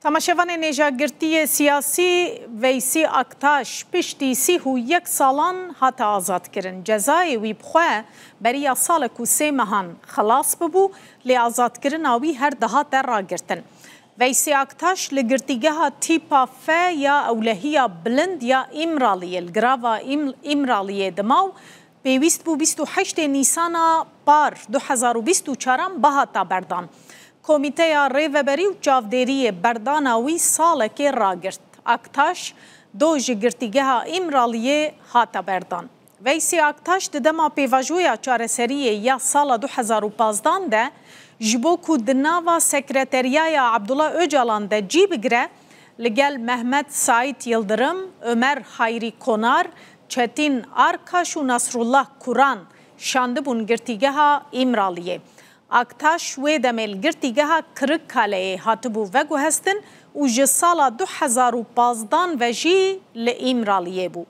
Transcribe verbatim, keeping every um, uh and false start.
Temaşevanên êjagirtiyê siyasî Veysî Aktaş piştî sî û yek salan hate azadkirin. Cezayê wî bi xwe beriya salek û sê mehan xilas bibû, lê azadkirina wî her dihate ragirtin. Veysî Aktaş li girtîgeha tîpa F ya ewlehiya bilind ya Îmraliyê, li girava Îm-, Îmraliyê dima û pêwîst bû bîst û heştê Nîsana par du hezar û bîst û çaran bihata berdan. Komîteya Rêveberî û Çavdêriyê berdana wî salekê ragirt. Aktaş do ji girtîgeha Îmraliyê hate berdan. Veysî Aktaş di dema pêvajoya çareseriyê ya sala du hezar û pazdan de ji bo ku di nava sekreteriyaya Abdullah Ocalan de cî bigire, li gel Mehmet Saîd Yildirim, Ömer Hayrî Konar, Çetîn Arkaş û Nasrullah Kuran şandibûn girtîgeha Îmraliyê. Aktaş wê demê li girtîgeha Kirikkaleyê hatibû veguhestin û ji sala du hezar û pazdan ve jî li Îmraliyê bû.